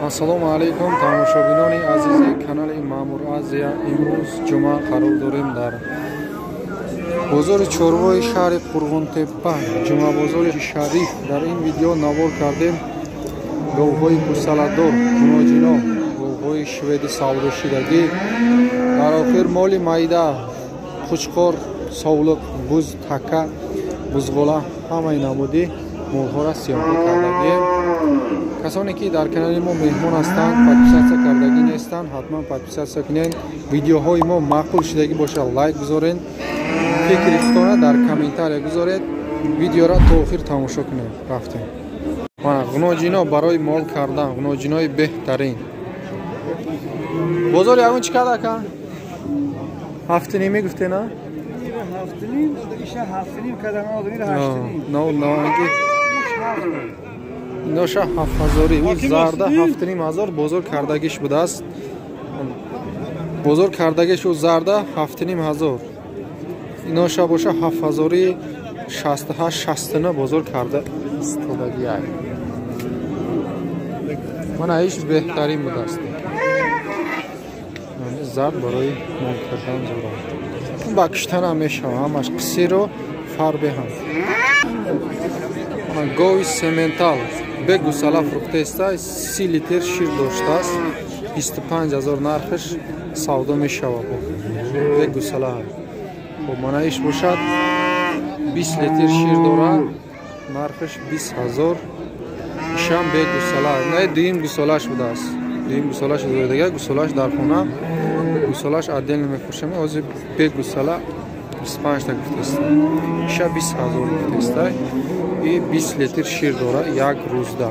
Ассалому алайкум тамошобинони азизи канали Маъмур Азия. Имрӯз ҷумъа қарор дорем дар бозори чорвои шаҳри Қурғонтеппа, ҷумъабозори шариф. Дар ин видео навор кардем говҳои гусаладор, ҷуноҷино, говҳои шведи савдошидагӣ. Дар охир моли майда, қучқор, совлиқ, буз, така, бузғола, ҳамаи намудӣ молҳоро съёмка кардагием. Касоне ки дар канали мо меҳмон ҳастанд, подписаться кардагӣ нестанд, ҳатман подписаться кунед. Видеоҳои мо маъқул шудагӣ бошад, лайк гузоред, фикри худтона дар комментария гузоред, видеоро то охир тамошо кунед. Рафтем. Ғуноҷино барои мол кардан, ғуноҷинои беҳтарин. Бозор ягон чӣ кард ака? Ҳафтним мегуфте, на? Иноша 7000, ӯ зарда 7500 бозор кардагиш будааст. Бозор кардагиш ӯ зарда 7500. Иноша боша 7068 69 бозор карда истодагиай. Мана иш беҳтарин будааст. Зард барои мол кардан зӯр. Ба киштан ҳам мешавад, ҳамаш қисиро фарбе ҳам. Гови сементал бе гусала фурӯхтаиста, 30 литр шир доштааст, 25000 нархаш савдо мешавад. Бе гусала. Хоб, мана иш бошад 20 литр шир дорад, нархаш 20000. Ишам бе гусала. Не, дуюм гусалаш будааст. Дуюм гусалаш дигар гусалаш дар хона, гусалаш отдельно мефурӯшам. Ҳозир бе гусала 25 та гуфтааст. Иша 20000 гуфтааст. И 20 литр шир дорад як рӯзда.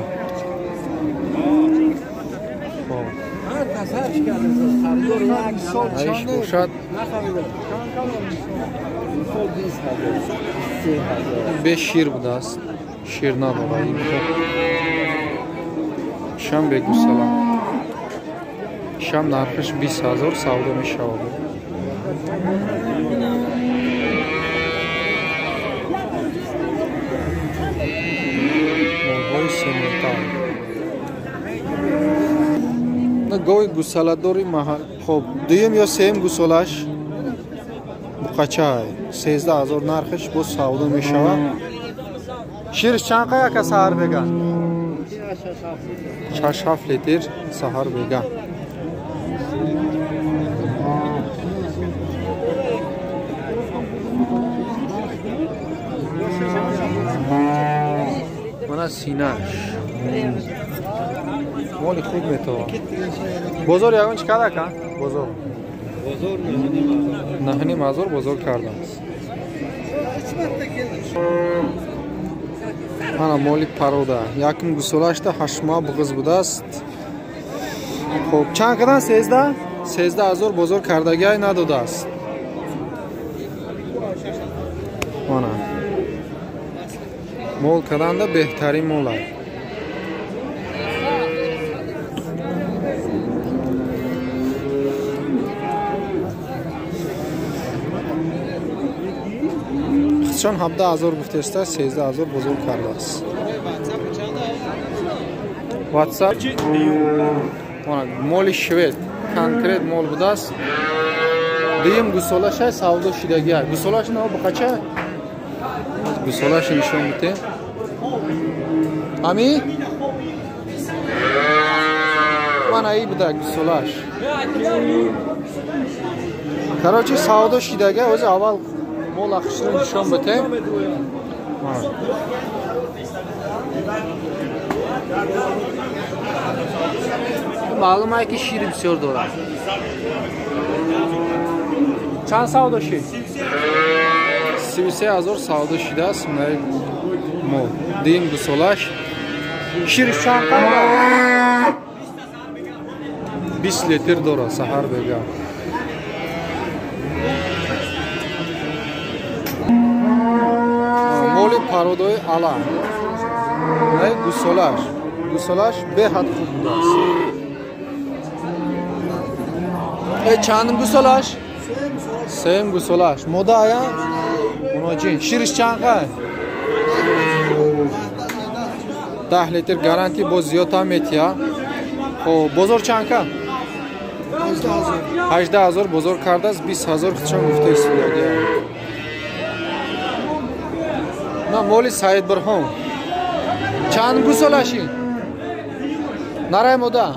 Иш бошад бе шир будааст, шир надорад. Ишам бе гусала. Ишам нархаш 20000 савдо мешавад. Молҳои сементал. Гови гусаладори маҳал. Хоб, дуюм ё сеюм гусолаш буқачай 13000 нархаш боз савдо мешавад. Ширш чанд қая ака саҳар бега? 6-7 литр саҳар бега. Мана синаш моли хуб метавад. Бозор ягон чӣ кард ака? Бозор 9500 бозор кардааст. Мана моли парода. Якум гусолашда 8 моҳ буғиз будааст. Хоб, чанд кардан? 13? 13000 бозор кардагиай надодааст. Мана мол карданда беҳтарин мол аст. Чон 17000 гуфтааст, 13000 бозор кардааст. WhatsApp моли швед, конкрет мол будааст. Дуюм гусолаша савдо шидагиай. Гусолаш на бухача? Гусолаш нишон бите. Ами? Мана ай буда гусолаш. Короче, савдо шидагиай, ози аввал мол ахшро нишон бите. Маълум ай ки шири бисёр дорад. Чанд савдо шид? 33000 савдо шидааст мол. Дуюм гусолаш. Шириш чанд қадр? 20 литр дорад саҳар бега. Моли пародои ала. Не, гусолаш. Гусолаш беҳад хуб будааст. Чанд гусолаш? Сеюм гусолаш. Мода ая? Муноҷин. Шириш чанд қай? 10 литр гарантия, боз зиёд ҳам метия. Хоб, бозор чанд кард? 18,000 бозор кардааст, 20,000 худшон гуфта истодагия. На моли Саид Бурҳон. Чанд гусолаши? Нарай мода?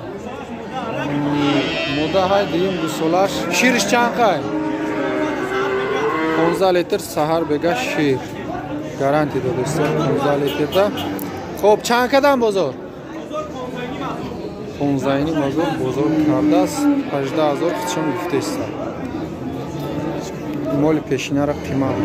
Мода ҳай дуюм гусолаш. Шириш чанд қай? 15 литр саҳар бега шир. Гарантия додест 15 литрда. Хоб, чанд кадан бозор? 15,5 бозор кардааст, 18,000 худшон гуфтаист. Моли пешинара қимат.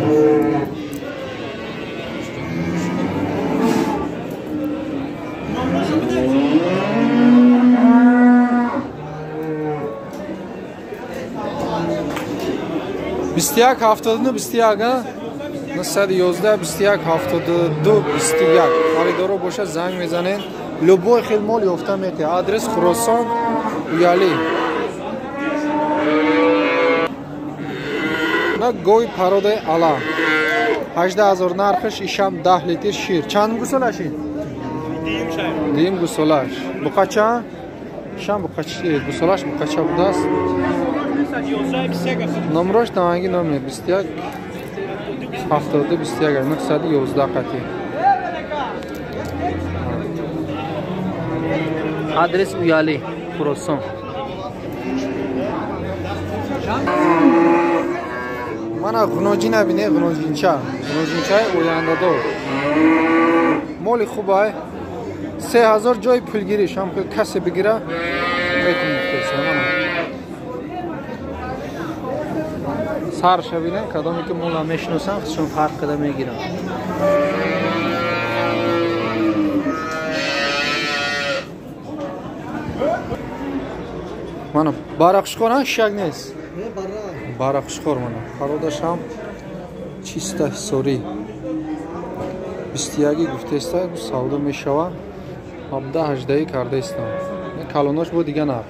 Бисту як ҳафтоду 21, 911 21 72 21. Харидоро бошад занг мезанед. Любой хел мол ёфта метавонед. Адрес Хуросон, Уяли. На гови пародаи ала. 18,000 нархаш, ишам 10 литр шир. Чанд гусолаши? Дуюм гусолаш. Буқача? Ишам буқача, гусолаш буқача будааст. Номрош наванги номер 21 72 21 911 қати. Адрес Уяли, Хуросон. Мана ғуноҷина бине, ғуноҷинча. Ғуноҷинчаи ояндадор. Моли хубай. 3000 ҷои пулгириш, ҳам касе бигира метавонад. Мана. Сарша бинем, кадоме ки мола мешиносам, худшон фарқ карда мегирам. Мана барақшхор, шак нест. Барақшхор мана. Пародаш ҳам чиста ҳисорӣ. 21 гуфтаиста, савдо мешава. 17-18 кардаистам. Калонош бо дига нарх.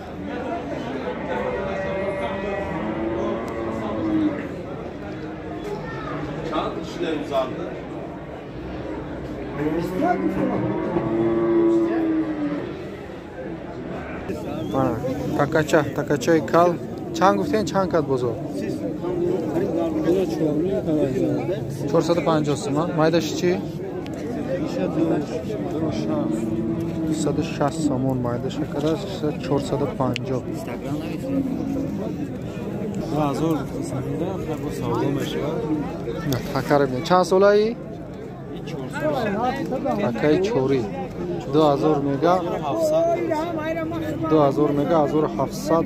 Мана такача, такачаи кал. Чанд гуфтен, чанд кад бозор? 450 сомон. Майдаши чи? 260 сомон майдаша кадааст, 450. Такара бинед. Чанд солаи? Такаи чорӣ. 2000 мега, 2000 мега, 1700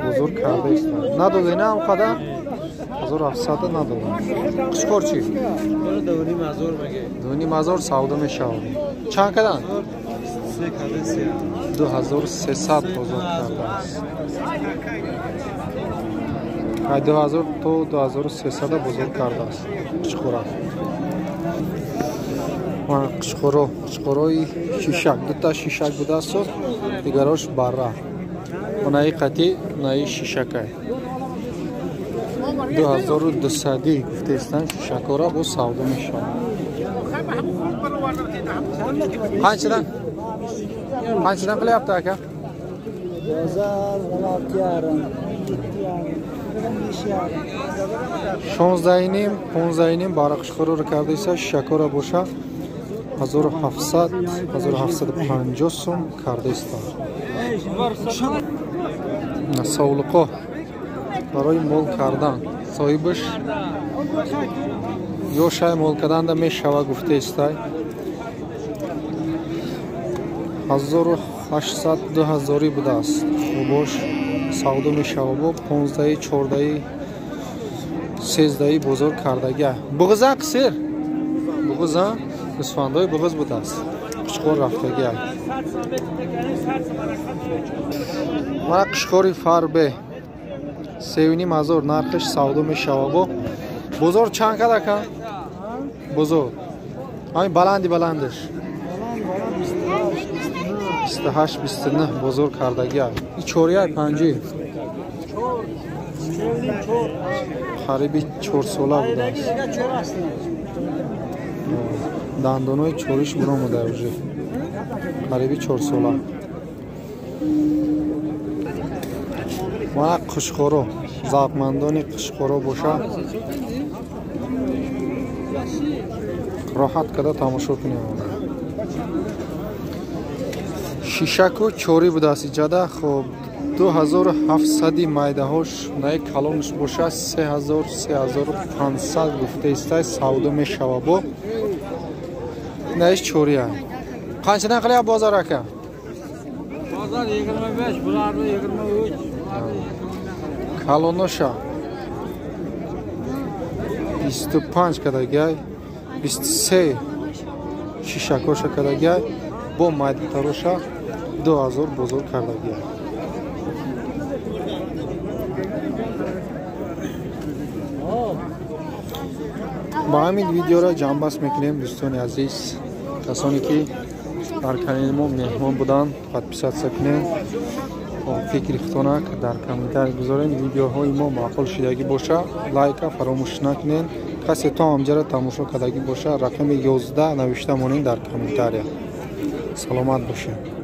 бозор карда ист. Надода ина ҳам қадар? 1700 надода. Қушқор чи? 2500 савдо мешавад. Чанд кадан? 2300 бозор кардааст. 2000 то 2300 бозор кардааст. Қушқора. Қушқоро, қушқорои шишак, дута шишак будааст, дигарош барра. Онаи қатӣ, онаи шишакай. 2200 гуфтаистанд, шишакора бо савдо мешавад. Qanchadan? Qanchadan qilyapti aka? 16.5, 15.5 барақшхороро кардаиста, шишакора боша 1700, 1750 сом кардаистанд. Савлуқо барои мол кардан. Соҳибаш ё шай мол карданда мешава гуфтаистай. 1800, 2000 будааст. Хубош савдо мешава бо 15, 14, 13 бозор кардагия. Буғиза қисир? Буғиза гӯсфандои буғиз будааст. Қушқор рафтагия. Мана қушқори фарбе 3,5 нархиш савдо мешава бо. Бозор чанд кад ака? Бозор. Ҳамин баланди баландаш. 28, 29 бозор кардагия. И чорияй панҷи. Қариби 4 сола будааст. Дандонои чориш буромада уже. Қариби 4 сола. Мана қушқоро, завқмандони қушқоро боша, роҳат карда тамошо кунем. Шишаку чорӣ будааст иҷада. Хоб, 2700 майдаҳош, наи калонш боша 3000, 3500 гуфтаистай, савдо мешава. Бо наиш чория. Қанчадан қиляп бозор ака? Бозор 25, bularni 23. Калоноша 25 кадагай, 23 шишакоша кадагай, бо майдатароша 2000 бозор кардагай. Ба ҳамин видеоро ҷамъбаст мекунем, дӯстони азиз. Касоне ки дар канали мо меҳмон буданд, подписаться кунед, фикри худтона дар комментарий гузоред. Видеоҳои мо маъқул шидагӣ боша, лайка фаромӯш накунед. Касе то ҳамҷара тамошо кардагӣ боша, рақами 11 навишта монед дар комментария. Саломат бошед.